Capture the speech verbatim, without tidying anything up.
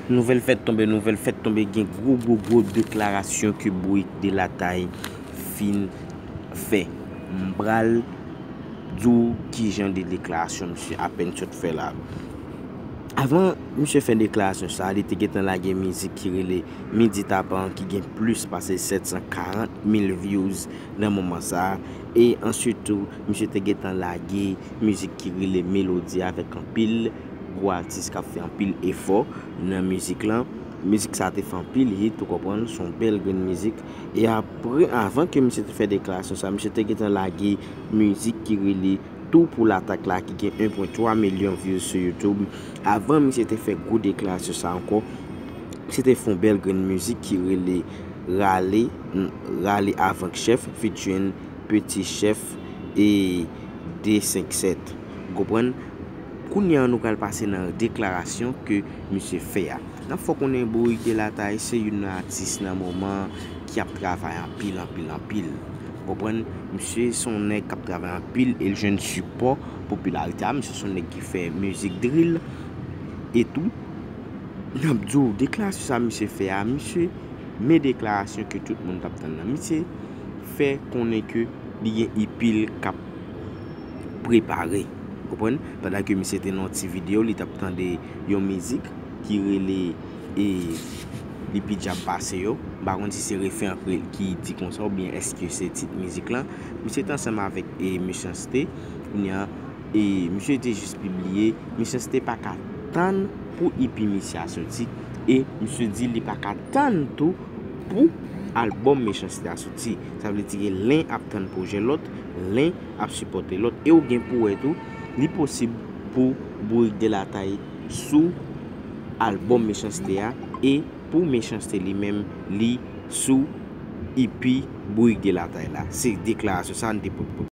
Nouvèl fèt tonbe, nouvèl fèt tonbe, gen gwo, gwo, gwo deklarasyon ke Bourik de Latay fin fè. M pral di w kijan de deklarasyon misye apèn sot fè la. Avan misye fè deklarasyon sa, li te gentan lage mizik ki rele Midi Tapan, ki gen plis pase sèt san karant mil views nan moman sa. E answit tou, misye te gentan lage mizik ki rele Melodi avèk anpil gwo atis k ap fè anpil efò nan mizik lan. Mizik sa te fè anpil hit, ou konprann, se yon bèl grenn mizik. E apre, avan ke misye te fè deklarasyon sa, misye te gentan lage mizik ki rele Tou pou Latak la, ki gen en pwen twa milyon views sou YouTube. Avan misye te fè gwo deklarasyon sa ankò, misye te fè yon bèl grenn mizik ki rele Rale, Rale Avan K Chèf, featuring Petit Chef e de senk sèt. Ou konprann? Kounye a, nou pral pase nan deklarasyon ke misye fè a. N ap fè w konnen Bourik de Latay se youn nan atis nan moman ki ap travay anpil, anpil, anpil. Ou konprann? Misye se yon nèg k ap travay anpil e l jwenn sipò, popilarite a. Misye se yon nèg ki fè mizik drill e tou. N ap di w, deklarasyon sa misye fè a, misye, men deklarasyon ke tout moun t ap tann nan. Misye fè konnen ke li gen E P l k ap prepare. Ou konprann? Pandan ke misye te nan yon ti videyo, li t ap tande yon mizik ki rele, e, Li Pi Djab Pase Yo. M pa konn si se refren an ki, ki di konsa oubyen èske se tit mizik lan. Misye te ansanm avèk, e, Mechanste. Kounye a, e, misye te jis pibliye. Mechanste pa ka tann pou E P misye a soti. E misye di li pa ka tann tou pou albòm Mechanste a soti. Sa vle di ke len ap tann pwojè lòt, len ap sipòte lòt. E ou gen pou wè tou, li posib pou Bourik de Latay sou albòm Mechanste a, e pou Mechanste li menm, li sou E P Bourik de Latay la. Se deklarasyon sa n te pot